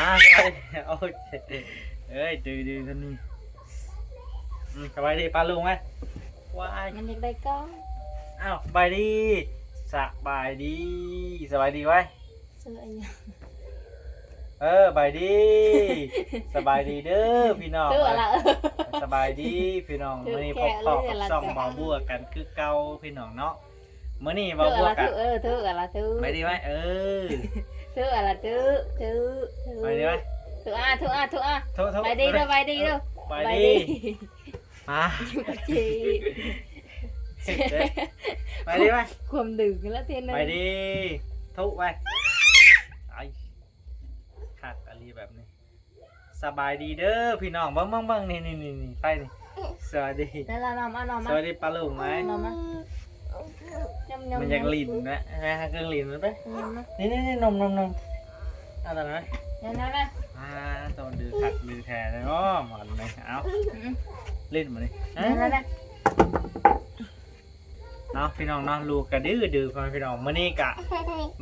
ອ່າ ສະບາຍດີ ໂອເຄ ເອີຍ ດື້ໆ ຄົນນີ້ ອືມ ສະບາຍດີປ້າລຸງໄຫມ? ວ້າຍ ມັນຢາກໄດ້ກ້ອງ. ອ້າວ ສະບາຍດີ ສະບາຍດີ ສະບາຍດີໄຫມ? ຊື່ອີຫຍັງ? ເອີ ສະບາຍດີ ສະບາຍດີເດີພີ່ນ້ອງ ຖືກແລ້ວ ເອີ ສະບາຍດີພີ່ນ້ອງ ຖືກ ມື້ນີ້ພົບພໍ້ກັບຊ່ອງ ແຂກເລີຍ ບ່າວບົວກັນຄືເກົ່າພີ່ນ້ອງເນາະ. ມື້ນີ້ບ່າວບົວກະ ຖືກແລ້ວ ຖືກ ເອີ ຖືກແລ້ວ ຖືກ ສະບາຍດີໄຫມ? ເອີ ຖືກແລ້ວ ຖືກ ຖືກ ສະບາຍດີໄຫມ? ຖືກ ອ່າ ຖືກ ອ່າ ຖືກ ອ່າ ຖືກ ສະບາຍດີເດີ ສະບາຍດີເດີ ສະບາຍດີ ມາ ຢູ່ກັບເຈ ສະບາຍດີໄຫມ? ຄວາມດຶງແລ້ວເທໜຶ່ງ ສະບາຍດີ ທຸກໄຫມ? ໄອ້ ຄັກອີ່ຫຼີແບບນີ້. ສະບາຍດີເດີພີ່ນ້ອງ ເບິ່ງໆໆ ນີ້ໆໆ ໄປນີ້ ສະບາຍດີ ນັ້ນລະ ນ້ອງ ເອົານ້ອງມາ ສະບາຍດີປ້າລຸງໄຫມ? ນ້ອງມາ ມັນຢາກຫຼິ້ນນະ ຫາເຄື່ອງຫຼິ້ນມັນໄປ ນີ້ໆໆ ນົມໆໆ ເອົາຕານະ ນັ້ນໆ ອ່າ ໂຕດື້ຄັກດື້ແທ້ເນາະ ໝອນນີ້ ເອົາ ອືມ ຫຼິ້ນບາດນີ້ ນັ້ນໆ ເນາະພີ່ນ້ອງເນາະ ລູກກະດື້ດື້ ພໍ່ແມ່ພີ່ນ້ອງ. ມື້ນີ້ກະ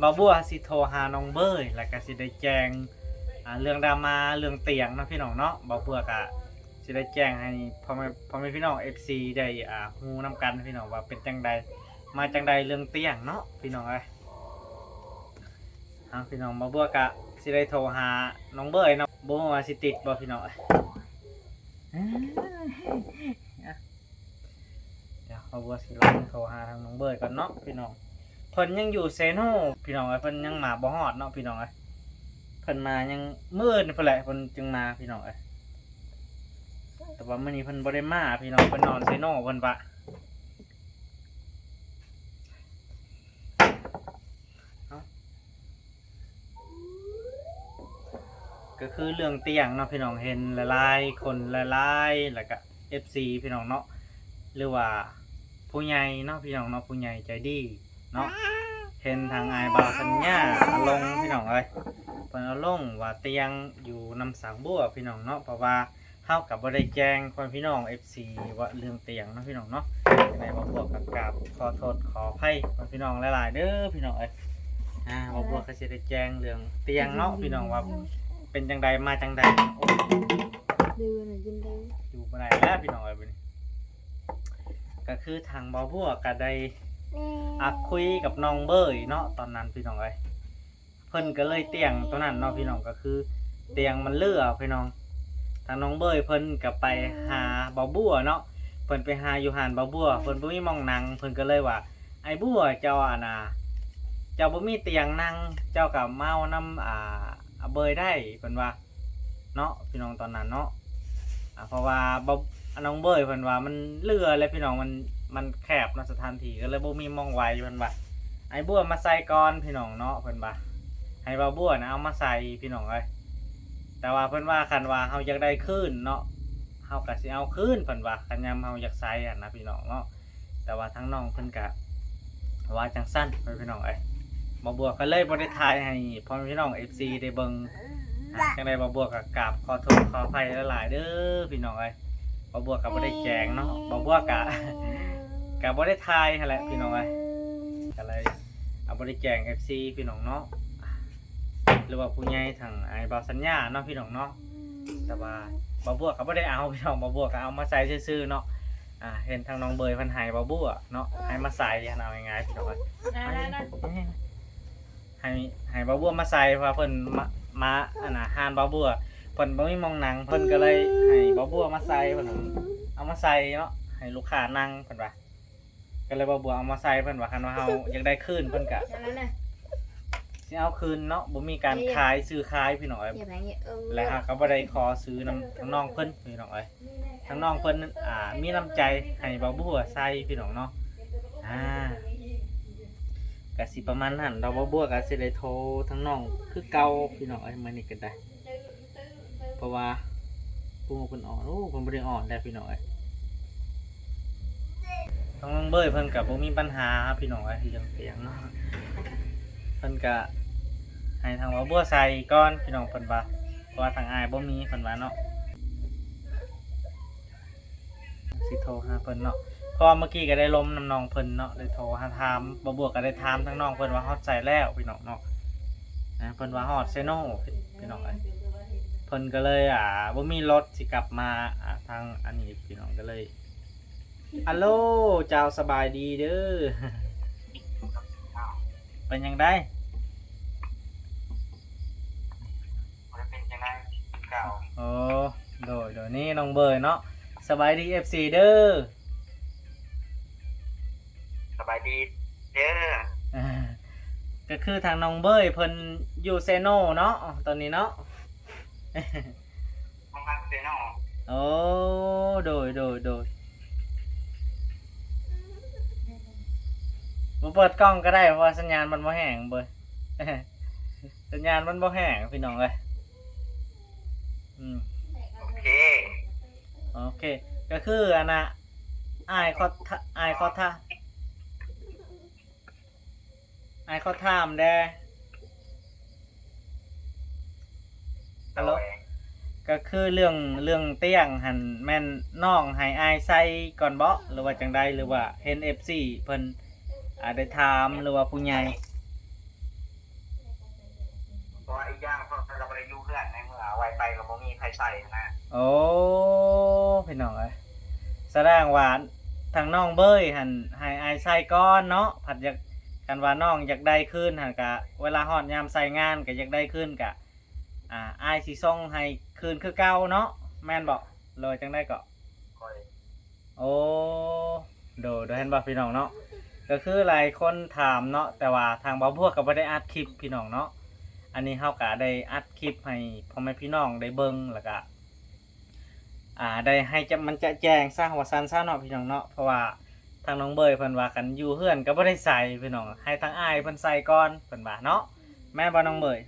ບ່າວບົວຊິໂທຫານ້ອງເບີຍ ແລ້ວກະຊິໄດ້ແຈ້ງ ອ່າ ເລື່ອງດຣາມາເລື່ອງຕຽງເນາະພີ່ນ້ອງເນາະ. ບ່າວບົວກະຊິໄດ້ແຈ້ງໃຫ້ພໍ່ແມ່ ພໍ່ແມ່ພີ່ນ້ອງ ເອັຟຊີ ໄດ້ ອ່າ ຮູ້ນຳກັນພີ່ນ້ອງວ່າເປັນຈັ່ງໃດ ມາຈັ່ງໃດເລື່ອງຕຽງເນາະພີ່ນ້ອງເອີຍ. ເອົາ ພີ່ນ້ອງ ບ່າວບົວກະຊິໄດ້ໂທຫານ້ອງເບີຍເນາະ ບໍ່ຮູ້ວ່າຊິຕິດບໍ່ພີ່ນ້ອງເອີຍ. ດຽວ ເຮົາວ່າຊິລອງໂທຫາທາງນ້ອງເບີຍກ່ອນເນາະພີ່ນ້ອງ. ເພິ່ນຍັງຢູ່ເຊໂນພີ່ນ້ອງເອີຍ ເພິ່ນຍັງມາບໍ່ຮອດເນາະພີ່ນ້ອງເອີຍ. ເພິ່ນມາຍັງມື້ອື່ນພຸ້ນແຫຼະ ເພິ່ນຈຶ່ງມາພີ່ນ້ອງເອີຍ. ແຕ່ວ່າມື້ນີ້ເພິ່ນບໍ່ໄດ້ມາພີ່ນ້ອງ ເພິ່ນນອນເຊໂນເພິ່ນວ່າ. ເອົ້າ ກໍຄືເລື່ອງຕຽງເນາະພີ່ນ້ອງ ເຫັນຫຼາຍໆຄົນຫຼາຍໆ ແລ້ວກະ ເອັຟຊີ ພີ່ນ້ອງເນາະ ຫຼືວ່າຜູ້ໃຫຍ່ເນາະພີ່ນ້ອງເນາະ ຜູ້ໃຫຍ່ໃຈດີເນາະ ເຫັນທາງອ້າຍບ່າວສັນຍາເອົາລົງພີ່ນ້ອງເອີຍ ເພິ່ນເອົາລົງວ່າຕຽງຢູ່ນຳສາວບົວພີ່ນ້ອງເນາະ ເພາະວ່າ ເຮົາກໍບໍ່ໄດ້ແຈ້ງພໍ່ແມ່ພີ່ນ້ອງ ເອັຟຊີ ວ່າເລື່ອງຕຽງເນາະພີ່ນ້ອງເນາະ. ຈັ່ງໃດບ່າວບົວກໍກາບຂໍໂທດຂໍອະໄພພໍ່ແມ່ພີ່ນ້ອງຫຼາຍໆເດີພີ່ນ້ອງເອີຍ. ອ່າ ບ່າວບົວກໍຊິໄດ້ແຈ້ງເລື່ອງຕຽງເນາະພີ່ນ້ອງ ວ່າເປັນຈັ່ງໃດມາຈັ່ງໃດ. ໂອ້ຍ ດື້ນະ ຢືນດື້ ຢູ່ບໍ່ໄດ້ແລ້ວພີ່ນ້ອງເອີຍ. ບັດນີ້ກໍຄືທາງບ່າວບົວກໍໄດ້ ອ່າ ຄຸຍກັບນ້ອງເບີຍເນາະ ຕອນນັ້ນພີ່ນ້ອງເອີຍ. ເພິ່ນກໍເລີຍຕຽງໂຕນັ້ນເນາະພີ່ນ້ອງ ກໍຄືຕຽງມັນເຫຼືອພີ່ນ້ອງ. ທາງນ້ອງເບີຍເພິ່ນກໍໄປຫາບ່າວບົວເນາະ ເພິ່ນໄປຫາຢູ່ຮ້ານບ່າວບົວ ເພິ່ນບໍ່ມີໝ່ອງນັ່ງ ເພິ່ນກໍເລີຍວ່າ ອ້າຍບົວ ເຈົ້າ ອັນນ່າ ເຈົ້າບໍ່ມີຕຽງນັ່ງ ເຈົ້າກໍມາເອົານຳ ອ່າ ເບີຍໄດ້ ເພິ່ນວ່າ ເນາະພີ່ນ້ອງ ຕອນນັ້ນເນາະ. ອ່າ ເພາະວ່າ ນ້ອງເບີຍເພິ່ນວ່າມັນເຫຼືອແຫຼະພີ່ນ້ອງ ມັນ ມັນແຄບເນາະ ສະຖານທີ່ ກໍເລີຍບໍ່ມີໝ່ອງໄວ້ ເພິ່ນວ່າ ໃຫ້ບົວມາໃສ່ກ່ອນພີ່ນ້ອງເນາະ ເພິ່ນວ່າ ໃຫ້ບ່າວບົວນະເອົາມາໃສ່ພີ່ນ້ອງເອີຍ. ແຕ່ວ່າເພິ່ນວ່າ ຄັນວ່າເຮົາຢາກໄດ້ຄືນເນາະ ເຮົາກໍຊິເອົາຄືນ ເພິ່ນວ່າ ຄັນຍາມເຮົາຢາກໃສ່ຫັ້ນນະພີ່ນ້ອງເນາະ. ແຕ່ວ່າທາງນ້ອງເພິ່ນກະວ່າຈັ່ງຊັ້ນ ພໍ່ແມ່ພີ່ນ້ອງເອີຍ. ບ່າວບົວກໍເລີຍບໍ່ໄດ້ຖ່າຍໃຫ້ພໍ່ແມ່ພີ່ນ້ອງ ເອັຟຊີ ໄດ້ເບິ່ງ. ຈັ່ງໃດບ່າວບົວກໍກາບຂໍໂທດຂໍອະໄພຫຼາຍໆເດີພີ່ນ້ອງເອີຍ. ບ່າວບົວກໍບໍ່ໄດ້ແຈ້ງເນາະ ບ່າວບົວກະ ກະບໍ່ໄດ້ຖ່າຍຫັ້ນແຫຼະພີ່ນ້ອງເອີຍ. ກໍເລີຍ ອ່າ ບໍ່ໄດ້ແຈ້ງ ເອັຟຊີ ພີ່ນ້ອງເນາະ ຫຼືວ່າຜູ້ໃຫຍ່ທາງອ້າຍບ່າວສັນຍາເນາະພີ່ນ້ອງເນາະ. ແຕ່ວ່າບ່າວບົວກໍບໍ່ໄດ້ເອົາພີ່ນ້ອງ ບ່າວບົວກໍເອົາມາໃສ່ຊື່ໆເນາະ. ອ່າ ເຫັນທາງນ້ອງເບີຍເພິ່ນໃຫ້ບ່າວບົວເນາະ ໃຫ້ມາໃສ່ຫັ້ນ ເອົາງ່າຍໆພີ່ນ້ອງເອີຍ. ໃຫ້ ໃຫ້ບ່າວບົວມາໃສ່ ເພາະວ່າເພິ່ນມາ ມາ ອັນນ່າ ຮ້ານບ່າວບົວ ເພິ່ນບໍ່ມີໝ່ອງນັ່ງ ເພິ່ນກໍເລີຍໃຫ້ບ່າວບົວມາໃສ່ ເພິ່ນເອົາມາໃສ່ເນາະ ໃຫ້ລູກຄ້ານັ່ງ ເພິ່ນວ່າ. ກໍເລີຍວ່າບໍ່ເອົາມາໃສ່ ເພິ່ນວ່າ ຄັນວ່າເຮົາຢາກໄດ້ຄືນ ເພິ່ນກະ ນັ້ນແຫຼະ ຊິເອົາຄືນເນາະ ບໍ່ມີການຂາຍ ຊື້ຂາຍພີ່ນ້ອງເອີຍ. ແລ້ວເຮົາກໍບໍ່ໄດ້ຂໍຊື້ນຳທາງນ້ອງເພິ່ນພີ່ນ້ອງເອີຍ. ທາງນ້ອງເພິ່ນ ອ່າ ມີນ້ຳໃຈໃຫ້ບ່າວບົວໃສ່ພີ່ນ້ອງເນາະ. ອ່າ ກະຊິປະມານນັ້ນ ດອກ ບ່າວບົວກະຊິໄດ້ໂທທາງນ້ອງຄືເກົ່າພີ່ນ້ອງເອີຍ ມື້ນີ້ກໍໄດ້. ເພາະວ່າຜູ້ເພິ່ນອ່ອນ ໂອ້ ເພິ່ນບໍ່ໄດ້ອ່ອນແລ້ວພີ່ນ້ອງເອີຍ. ທາງນ້ອງເບີຍເພິ່ນກໍບໍ່ມີບັນຫາພີ່ນ້ອງເອີຍ ເລື່ອງຕຽງເນາະ ເພິ່ນກໍໃຫ້ທາງບ່າວບົວໃສ່ກ່ອນພີ່ນ້ອງ ເພິ່ນວ່າ ເພາະວ່າທາງອ້າຍບໍ່ມີ ເພິ່ນວ່າເນາະ. ຊິໂທຫາເພິ່ນເນາະ ເພາະວ່າເມື່ອກີ້ກໍໄດ້ລົມນຳນ້ອງເພິ່ນເນາະ ໄດ້ໂທຫາຖາມ ບ່າວບົວກໍໄດ້ຖາມທາງນ້ອງເພິ່ນວ່າຮອດໃສແລ້ວພີ່ນ້ອງເນາະ. ອ່າ ເພິ່ນວ່າຮອດເຊໂນພີ່ນ້ອງເອີຍ. ເພິ່ນກໍເລີຍ ອ່າ ບໍ່ມີລົດຊິກັບມາ ອ່າ ທາງອັນນີ້ພີ່ນ້ອງ ກໍເລີຍ ອາໂລ ເຈົ້າ ສະບາຍດີເດີ. ເປັນຈັ່ງໃດ? ບໍ່ໄດ້ເປັນຈັ່ງໃດຄືເກົ່າ. ໂອ້ ໂດຍໆ ນີ້ນ້ອງເບີຍເນາະ ສະບາຍດີ ເອັຟຊີ ເດີ. ສະບາຍດີເດີ. ອ່າ ກໍຄືທາງນ້ອງເບີຍເພິ່ນຢູ່ເຊໂນເນາະ ຕອນນີ້ເນາະ. ຫ້ອງພັກເຊໂນ. ໂອ້ ໂດຍໆໆ ບໍ່ເປີດກ້ອງກໍໄດ້ ເພາະວ່າສັນຍານມັນບໍ່ແຮງເບີຍ ສັນຍານມັນບໍ່ແຮງພີ່ນ້ອງເອີຍ. ອືມ ໂອເຄ ໂອເຄ ກໍຄືອັນນ່າ ອ້າຍຂໍ ອ້າຍຂໍຖາມ ອ້າຍຂໍຖາມແດ່. ຮັລໂຫຼ ໂດຍ ກໍຄືເລື່ອງ ເລື່ອງຕຽງຫັ້ນ ແມ່ນນ້ອງໃຫ້ອ້າຍໃສ່ກ່ອນບໍ ຫຼືວ່າຈັ່ງໃດ ຫຼືວ່າເຫັນ ເອັຟຊີ ເພິ່ນ ອ່າ ໄດ້ຖາມ ຫຼືວ່າຜູ້ໃຫຍ່? ເພາະວ່າອີກຢ່າງເພິ່ນກໍບໍ່ໄດ້ຢູ່ເຮືອນ ໃນເມື່ອໄວໄປກໍບໍ່ມີໃຜໃສ່ນະ. ໂອ້ ພີ່ນ້ອງເອີຍ ສະແດງວ່າທາງນ້ອງເບີຍຫັ້ນໃຫ້ອ້າຍໃສ່ກ່ອນເນາະ ພັດຢາກ ຄັນວ່ານ້ອງຢາກໄດ້ຄືນຫັ້ນ ກະເວລາຮອດຍາມໃຊ້ງານກໍຢາກໄດ້ຄືນ ກະ ອ່າ ອ້າຍຊິສົ່ງໃຫ້ຄືນຄືເກົ່າເນາະ ແມ່ນບໍ່ ຫຼືວ່າຈັ່ງໃດເກາະ? ໂອ້ ໂດຍໆ ເຫັນບໍ່ພີ່ນ້ອງເນາະ ກໍຄືຫຼາຍຄົນຖາມເນາະ ແຕ່ວ່າທາງບ່າວບົວກໍບໍ່ໄດ້ອັດຄລິບພີ່ນ້ອງເນາະ. ອັນນີ້ເຮົາກໍໄດ້ອັດຄລິບໃຫ້ພໍ່ແມ່ພີ່ນ້ອງໄດ້ເບິ່ງ ແລ້ວກໍ ອ່າ ໄດ້ໃຫ້ຈະ ມັນຈະແຈ້ງຊະ ວ່າຊັ້ນຊະເນາະພີ່ນ້ອງເນາະ. ເພາະວ່າທາງນ້ອງເບີຍເພິ່ນວ່າ ຄັນຢູ່ເຮືອນກໍບໍ່ໄດ້ໃສ່ພີ່ນ້ອງ ໃຫ້ທາງອ້າຍເພິ່ນໃສ່ກ່ອນ ເພິ່ນວ່າເນາະ ແມ່ນບໍ່ນ້ອງເບີຍ?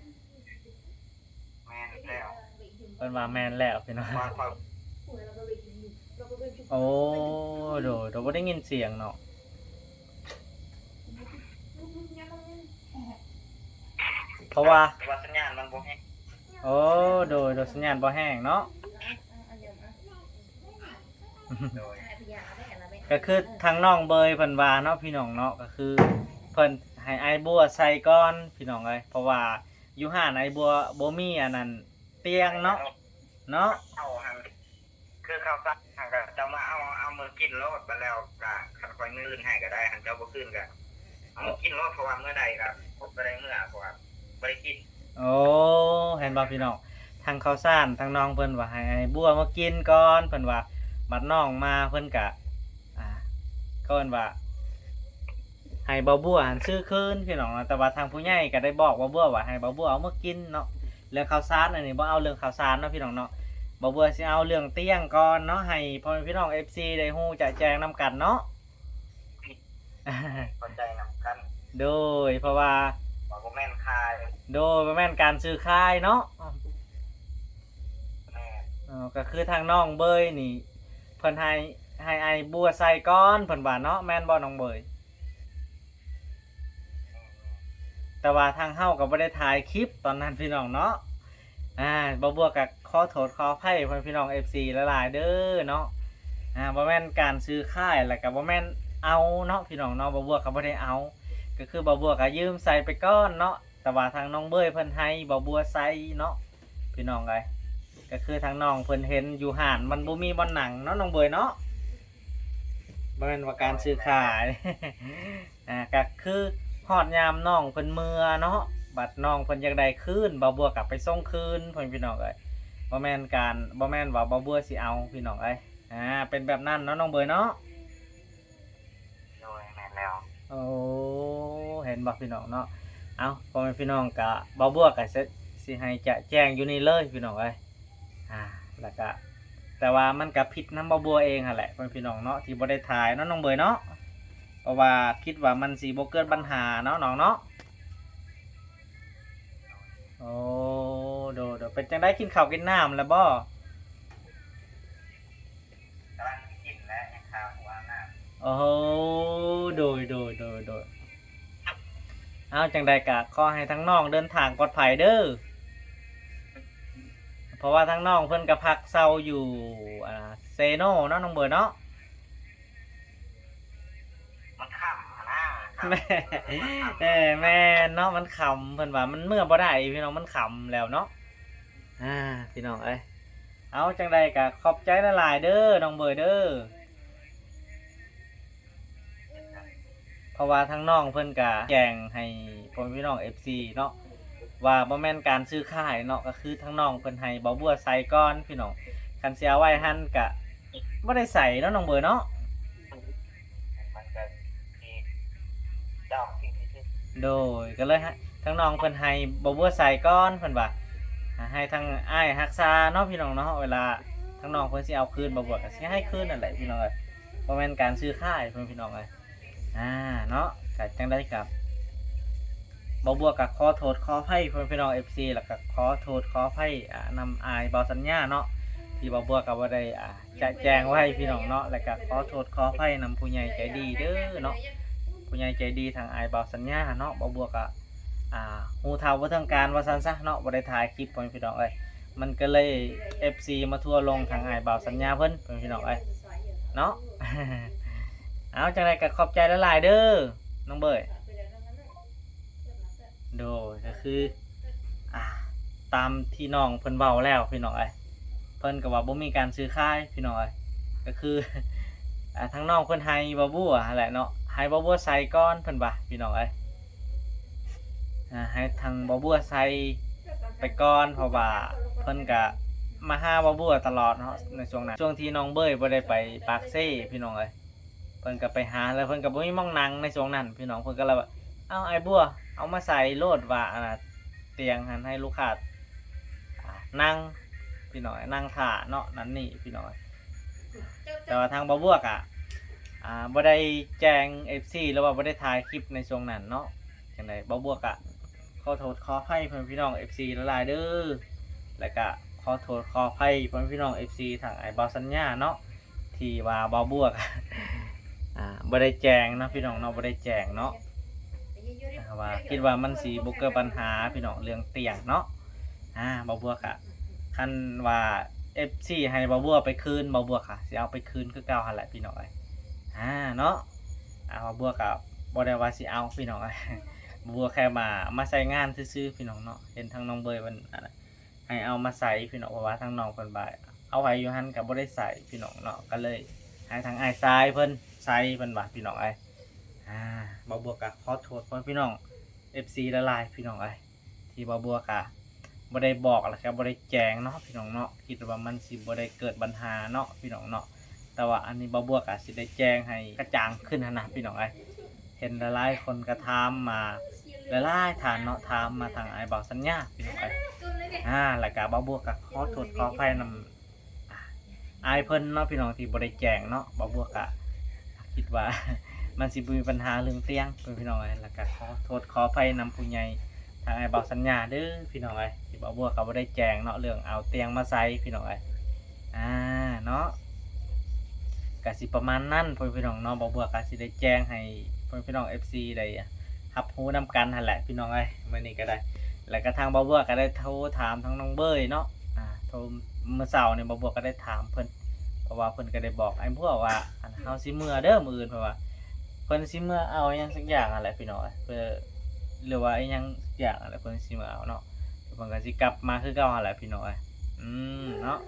ແມ່ນແລ້ວ ເພິ່ນວ່າແມ່ນແລ້ວພີ່ນ້ອງ. ໂອ້ ໂດຍໆ ບໍ່ໄດ້ຍິນສຽງເນາະ ເພາະວ່າ ວ່າສັນຍານມັນບໍ່ແຮງ. ໂອ້ ໂດຍໆ ສັນຍານບໍ່ແຮງເນາະ ໂດຍ ກໍຄືທາງນ້ອງເບີຍເພິ່ນວ່າເນາະ ພີ່ນ້ອງເນາະ ກໍຄືເພິ່ນໃຫ້ອ້າຍບົວໃສ່ກ່ອນ ພີ່ນ້ອງເອີຍ ເພາະວ່າ ຢູ່ຮ້ານອ້າຍບົວບໍ່ມີອັນນັ້ນຕຽງເນາະ ເນາະ ເຂົ້າຫັ້ນ ຄືເຂົ້າສັກຫັ້ນ ກໍເຈົ້າມາເອົາ ເອົາມື້ກິນໂລດ ບາດແລ້ວກໍຄັນຂ້ອຍມື້ອື່ນໃຫ້ກໍໄດ້ ຄັນເຈົ້າບໍ່ຄືນກໍເອົາມື້ກິນໂລດ ເພາະວ່າມື້ໃດກໍບໍ່ໄດ້ເມືອ ເພາະວ່າບໍ່ໄດ້ກິນ. ໂອ້ ເຫັນບໍ່ພີ່ນ້ອງ ທາງເຂົ້າສານ ທາງນ້ອງເພິ່ນວ່າໃຫ້ອ້າຍບົວມາກິນກ່ອນ ເພິ່ນວ່າ ບັດນ້ອງມາເພິ່ນກະ ອ່າ ເຂົາເອີ້ນວ່າ ໃຫ້ບ່າວບົວຫັ້ນຊື້ຄືນພີ່ນ້ອງເນາະ ແຕ່ວ່າທາງຜູ້ໃຫຍ່ກໍໄດ້ບອກບ່າວບົວວ່າໃຫ້ບ່າວບົວເອົາມາກິນເນາະ. ເລື່ອງເຂົ້າສານອັນນີ້ບໍ່ເອົາເລື່ອງເຂົ້າສານເນາະພີ່ນ້ອງເນາະ ບ່າວບົວຊິເອົາເລື່ອງຕຽງກ່ອນເນາະ ໃຫ້ພໍ່ແມ່ພີ່ນ້ອງ ເອັຟຊີ ໄດ້ຮູ້ຈະແຈ້ງນຳກັນເນາະ ເຂົ້າໃຈນຳກັນ. ໂດຍ ເພາະວ່າ ວ່າບໍ່ແມ່ນຂາຍ ໂດຍ ບໍ່ແມ່ນການຊື້ຂາຍເນາະ. ແມ່ນ ເອີ ກໍຄືທາງນ້ອງເບີຍນີ້ ເພິ່ນໃຫ້ ໃຫ້ອ້າຍບົວໃສ່ກ່ອນ ເພິ່ນວ່າເນາະ ແມ່ນບໍ່ນ້ອງເບີຍ? ແມ່ນໆ ແຕ່ວ່າທາງເຮົາກໍບໍ່ໄດ້ຖ່າຍຄລິບຕອນນັ້ນພີ່ນ້ອງເນາະ. ອ່າ ບ່າວບົວກໍຂໍໂທດຂໍອະໄພພໍ່ແມ່ພີ່ນ້ອງ ເອັຟຊີ ຫຼາຍໆເດີເນາະ. ອ່າ ບໍ່ແມ່ນການຊື້ຂາຍ ແລ້ວກໍບໍ່ແມ່ນເອົາເນາະພີ່ນ້ອງເນາະ ບ່າວບົວກໍບໍ່ໄດ້ເອົາ ກໍຄືບ່າວບົວກໍຢືມໃສ່ໄປກ່ອນເນາະ. ແຕ່ວ່າທາງນ້ອງເບີຍເພິ່ນໃຫ້ບ່າວບົວໃສ່ເນາະພີ່ນ້ອງເອີຍ ກໍຄືທາງນ້ອງເພິ່ນເຫັນຢູ່ຮ້ານມັນບໍ່ມີບ່ອນນັ່ງເນາະນ້ອງເບີຍເນາະ ບໍ່ແມ່ນວ່າການຊື້ຂາຍ. ອ່າ ກໍຄືຮອດຍາມນ້ອງເພິ່ນເມືອເນາະ ບັດນ້ອງເພິ່ນຢາກໄດ້ຄືນ ບ່າວບົວກໍໄປສົ່ງຄືນ ພໍ່ແມ່ພີ່ນ້ອງເອີຍ ບໍ່ແມ່ນການ ບໍ່ແມ່ນວ່າບ່າວບົວຊິເອົາພີ່ນ້ອງເອີຍ. ອ່າ ເປັນແບບນັ້ນເນາະນ້ອງເບີຍເນາະ. ໂດຍ ແມ່ນແລ້ວ. ໂອ້ ເຫັນບໍ່ພີ່ນ້ອງເນາະ ເອົ້າ ພໍ່ແມ່ພີ່ນ້ອງ ກະບ່າວບົວກະຊິ ຊິໃຫ້ຈະແຈ້ງຢູ່ນີ້ເລີຍພີ່ນ້ອງເອີຍ. ອ່າ ແລ້ວກະ ແຕ່ວ່າມັນກະຜິດນຳບ່າວບົວເອງຫັ້ນແຫຼະ ພໍ່ແມ່ພີ່ນ້ອງເນາະ ທີ່ບໍ່ໄດ້ຖ່າຍເນາະນ້ອງເບີຍເນາະ ເພາະວ່າຄິດວ່າມັນຊິບໍ່ເກີດບັນຫາເນາະນ້ອງເນາະ. ໂອ້ ໂດຍໆ ເປັນຈັ່ງໃດ ກິນເຂົ້າກິນນ້ຳແລ້ວບໍ່? ກຳລັງຊິກິນແລ້ວ ຍັງຄາຫົວອາບນ້ຳ. ໂອ້ໂຫ ໂດຍໆໆໆ ເອົາ ຈັ່ງໃດກະຂໍໃຫ້ທາງນ້ອງເດີນທາງປອດໄພເດີ ເພາະວ່າທາງນ້ອງເພິ່ນກະພັກເຊົາຢູ່ ອ່າ ເຊໂນເນາະ ນ້ອງເບີຍເນາະ. ມັນຄ່ຳຫັ້ນນາ ຄ່ຳ ແມ່ນ ເອີ ມັນຄ່ຳ ເອີ ແມ່ນເນາະ ມັນຄ່ຳ ເພິ່ນວ່າມັນເມືອບໍ່ໄດ້ພີ່ນ້ອງ ມັນຄ່ຳແລ້ວເນາະ. ອ່າ ພີ່ນ້ອງເອີຍ ເອົາ ຈັ່ງໃດກໍຂອບໃຈຫຼາຍໆເດີນ້ອງເບີຍເດີ. ເພາະວ່າທາງນ້ອງເພິ່ນກະແຈ້ງໃຫ້ພໍ່ແມ່ພີ່ນ້ອງເອັຟຊີເນາະ ວ່າບໍ່ແມ່ນການຊື້ຂາຍເນາະ ກໍຄືທາງນ້ອງເພິ່ນໃຫ້ບ່າວບົວໃສ່ກ່ອນພີ່ນ້ອງ. ຄັນຊິເອົາໄວ້ຫັ້ນກະບໍ່ໄດ້ໃສ່ເນາະນ້ອງເບີຍເນາະ. ໂດຍ ກໍເລີຍໃຫ້ທາງນ້ອງເພິ່ນໃຫ້ບ່າວບົວໃສ່ກ່ອນ ເພິ່ນວ່າ ໃຫ້ທາງອ້າຍຮັກສາເນາະພີ່ນ້ອງເນາະ. ເວລາທາງນ້ອງເພິ່ນຊິເອົາຄືນ ບ່າວບົວກໍຊິໃຫ້ຄືນນັ້ນແຫຼະພີ່ນ້ອງເອີຍ ບໍ່ແມ່ນການຊື້ຂາຍເພິ່ນພີ່ນ້ອງເອີຍ. ອ່າ ເນາະ ກໍຈັ່ງໃດກໍບ່າວບົວກໍຂໍໂທດຂໍອະໄພພໍ່ແມ່ພີ່ນ້ອງເອັຟຊີ ແລ້ວກໍຂໍໂທດຂໍອະໄພ ອ່າ ນຳອ້າຍບ່າວສັນຍາເນາະ ທີ່ບ່າວບົວກໍບໍ່ໄດ້ ອ່າ ຈະແຈ້ງໄວ້ພີ່ນ້ອງເນາະ. ແລ້ວກໍຂໍໂທດຂໍອະໄພນຳຜູ້ໃຫຍ່ໃຈດີເດີເນາະ ຜູ້ໃຫຍ່ໃຈດີທາງອ້າຍບ່າວສັນຍາເນາະ. ບ່າວບົວກໍ ອ່າ ຮູ້ເທົ່າບໍ່ເຖິງການວ່າຊັ້ນຊະເນາະ ບໍ່ໄດ້ຖ່າຍຄລິບພໍ່ແມ່ພີ່ນ້ອງເອີຍ ມັນກໍເລີຍເອັຟຊີມາທົວລົງທາງອ້າຍບ່າວສັນຍາເພິ່ນ ພໍ່ແມ່ພີ່ນ້ອງເອີຍເນາະ. ເອົາ ຈັ່ງໃດກໍຂອບໃຈຫຼາຍໆເດີນ້ອງເບີຍ. ໂດຍ ກໍຄື ອ່າ ຕາມທີ່ນ້ອງເພິ່ນເວົ້າແລ້ວພີ່ນ້ອງເອີຍ ເພິ່ນກໍວ່າບໍ່ມີການຊື້ຂາຍພີ່ນ້ອງເອີຍ ກໍຄື ອ່າ ທາງນ້ອງເພິ່ນໃຫ້ບ່າວບົວຫັ້ນແຫຼະເນາະ ໃຫ້ບ່າວບົວໃສ່ກ່ອນເພິ່ນວ່າພີ່ນ້ອງເອີຍ. ອ່າ ໃຫ້ທາງບ່າວບົວໃສ່ໄປກ່ອນ ເພາະວ່າເພິ່ນກະມາຫາບ່າວບົວຕະຫຼອດເນາະ ໃນຊ່ວງນັ້ນ ຊ່ວງທີ່ນ້ອງເບີຍບໍ່ໄດ້ໄປປາກເຊພີ່ນ້ອງເອີຍ. ເພິ່ນກໍໄປຫາ ແລ້ວເພິ່ນກໍບໍ່ມີໝ່ອງນັ່ງໃນຊ່ວງນັ້ນພີ່ນ້ອງ ເພິ່ນກໍເລີຍວ່າ ເອົາ ອ້າຍບົວ ເອົາມາໃສ່ໂລດວ່າ ອັນນ່າ ຕຽງຫັ້ນໃຫ້ລູກຄ້າ ອ່າ ນັ່ງພີ່ນ້ອງ ນັ່ງຖ້າເນາະ ນັ້ນນີ້ພີ່ນ້ອງ. ແຕ່ວ່າທາງບ່າວບົວກະ ອ່າ ບໍ່ໄດ້ແຈ້ງເອັຟຊີ ຫຼືວ່າບໍ່ໄດ້ຖ່າຍຄລິບໃນຊ່ວງນັ້ນເນາະ. ຈັ່ງໃດບ່າວບົວກະຂໍໂທດຂໍອະໄພພໍ່ແມ່ພີ່ນ້ອງເອັຟຊີຫຼາຍໆເດີ ແລ້ວກະຂໍໂທດຂໍອະໄພພໍ່ແມ່ພີ່ນ້ອງເອັຟຊີ ທາງອ້າຍບ່າວສັນຍາເນາະ ທີ່ວ່າບ່າວບົວກະ ອ່າ ບໍ່ໄດ້ແຈ້ງເນາະພີ່ນ້ອງເນາະ ບໍ່ໄດ້ແຈ້ງເນາະ ອ່າ ວ່າ ຄິດວ່າມັນຊິບໍ່ເກີດບັນຫາພີ່ນ້ອງ ເລື່ອງຕຽງເນາະ. ອ່າ ບ່າວບົວກະ ຄັນວ່າເອັຟຊີໃຫ້ບ່າວບົວໄປຄືນ ບ່າວບົວກະຊິເອົາໄປຄືນຄືເກົ່າຫັ້ນແຫຼະພີ່ນ້ອງເອີຍ. ອ່າ ເນາະ ອ່າ ບ່າວບົວກະບໍ່ໄດ້ວ່າຊິເອົາພີ່ນ້ອງເອີຍ ບ່າວບົວແຄ່ມາ ມາໃຊ້ງານຊື່ໆພີ່ນ້ອງເນາະ. ເຫັນທາງນ້ອງເບີຍເພິ່ນ ອ່າ ໃຫ້ເອົາມາໃສ່ພີ່ນ້ອງ ເພາະວ່າທາງນ້ອງເພິ່ນວ່າເອົາໄວ້ຢູ່ຫັ້ນກໍບໍ່ໄດ້ໃສ່ພີ່ນ້ອງເນາະ ກໍເລີຍໃຫ້ທາງອ້າຍຊາຍເພິ່ນໃສ່ເພິ່ນວ່າພີ່ນ້ອງເອີຍ. ອ່າ ບ່າວບົວກໍຂໍໂທດພໍ່ແມ່ພີ່ນ້ອງເອັຟຊີຫຼາຍໆພີ່ນ້ອງເອີຍ ທີ່ບ່າວບົວກໍບໍ່ໄດ້ບອກ ແລ້ວກໍບໍ່ໄດ້ແຈ້ງເນາະພີ່ນ້ອງເນາະ ຄິດວ່າມັນຊິບໍ່ໄດ້ເກີດບັນຫາເນາະພີ່ນ້ອງເນາະ. ແຕ່ວ່າອັນນີ້ບ່າວບົວກໍຊິໄດ້ແຈ້ງໃຫ້ກະຈ່າງຂຶ້ນຫັ້ນນະພີ່ນ້ອງເອີຍ. ເຫັນຫຼາຍໆຄົນກໍຖາມມາ ຫຼາຍໆທ່ານເນາະ ຖາມມາທາງອ້າຍບ່າວສັນຍາພີ່ນ້ອງເອີຍ. ອ່າ ແລ້ວກໍບ່າວບົວກໍຂໍໂທດຂໍອະໄພນຳ ອ່າ ອ້າຍເພິ່ນເນາະພີ່ນ້ອງ ທີ່ບໍ່ໄດ້ແຈ້ງເນາະ. ບ່າວບົວກໍຄິດວ່າມັນຊິບໍ່ມີບັນຫາເລື່ອງຕຽງເພິ່ນພີ່ນ້ອງເອີຍ ແລ້ວກໍຂໍໂທດຂໍອະໄພນຳຜູ້ໃຫຍ່ ທາງອ້າຍບ່າວສັນຍາເດີພີ່ນ້ອງເອີຍ ທີ່ບ່າວບົວກໍບໍ່ໄດ້ແຈ້ງເນາະ ເລື່ອງເອົາຕຽງມາໃສ່ພີ່ນ້ອງເອີຍ. ອ່າ ເນາະ ກະຊິປະມານນັ້ນພໍ່ແມ່ພີ່ນ້ອງເນາະ. ບ່າວບົວກະຊິໄດ້ແຈ້ງໃຫ້ພໍ່ແມ່ພີ່ນ້ອງເອັຟຊີໄດ້ຮັບຮູ້ນຳກັນຫັ້ນແຫຼະພີ່ນ້ອງເອີຍ ມື້ນີ້ກໍໄດ້. ແລ້ວກະທາງບ່າວບົວກໍໄດ້ໂທຖາມທາງນ້ອງເບີຍເນາະ ອ່າ ໂທ ມື້ເຊົ້ານີ້ບ່າວບົວກໍໄດ້ຖາມເພິ່ນ ເພາະວ່າເພິ່ນກໍໄດ້ບອກອ້າຍບົວວ່າ ອັນ ເຮົາຊິເມືອເດີມື້ອື່ນ ເພາະວ່າເພິ່ນຊິເມືອເອົາຫຍັງສັກຢ່າງຫັ້ນແຫຼະພີ່ນ້ອງເອີຍ ເພິ່ນ ຫຼືວ່າອີ່ຫຍັງສັກຢ່າງຫັ້ນແຫຼະ ເພິ່ນຊິເມືອເອົາເນາະ. ເພິ່ນກໍຊິກັບມາຄືເກົ່າຫັ້ນແຫຼະພີ່ນ້ອງເອີຍ. ອືມ ເນາະ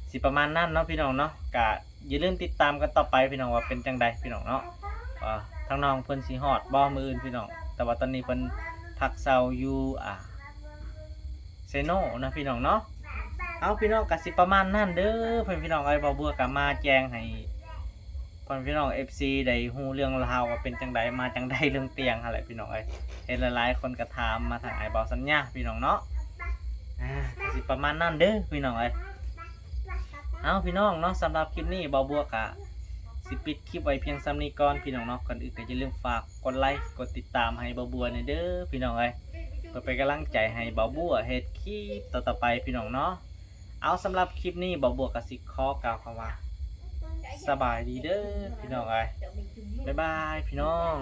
ຊິປະມານນັ້ນເນາະພີ່ນ້ອງເນາະ. ກະຢ່າລືມຕິດຕາມກັນຕໍ່ໄປພີ່ນ້ອງ ວ່າເປັນຈັ່ງໃດພີ່ນ້ອງເນາະ ວ່າທາງນ້ອງເພິ່ນຊິຮອດບໍ່ມື້ອື່ນພີ່ນ້ອງ. ແຕ່ວ່າຕອນນີ້ເພິ່ນພັກເຊົາຢູ່ ອ່າ ເຊໂນເນາະພີ່ນ້ອງເນາະ. ເອົາ ພີ່ນ້ອງ ກະຊິປະມານນັ້ນເດີພໍ່ແມ່ພີ່ນ້ອງເອີຍ. ບ່າວບົວກະມາແຈ້ງໃຫ້ພໍ່ແມ່ພີ່ນ້ອງເອັຟຊີໄດ້ຮູ້ເລື່ອງລາວວ່າເປັນຈັ່ງໃດ ມາຈັ່ງໃດ ເລື່ອງຕຽງຫັ້ນແຫຼະພີ່ນ້ອງເອີຍ. ເຫັນຫຼາຍໆຄົນກະຖາມມາທາງອ້າຍບ່າວສັນຍາພີ່ນ້ອງເນາະ. ອ່າ ກະຊິປະມານນັ້ນເດີພີ່ນ້ອງເອີຍ. ເອົາ ພີ່ນ້ອງເນາະ ສຳລັບຄລິບນີ້ບ່າວບົວກະຊິປິດຄລິບໄວ້ພຽງສ່ຳນີ້ກ່ອນພີ່ນ້ອງເນາະ. ກ່ອນອື່ນກໍຢ່າລືມຝາກກົດໄລກົດຕິດຕາມໃຫ້ບ່າວບົວແດ່ເດີພີ່ນ້ອງເອີຍ ເພື່ອເປັນກຳລັງໃຈໃຫ້ບ່າວບົວເຮັດຄລິບຕໍ່ໆໄປພີ່ນ້ອງເນາະ. ເອົາ ສຳລັບຄລິບນີ້ບ່າວບົວກໍຊິຂໍກ່າວຄຳວ່າ ສະບາຍດີເດີພີ່ນ້ອງເອີຍ. ບາຍບາຍພີ່ນ້ອງ.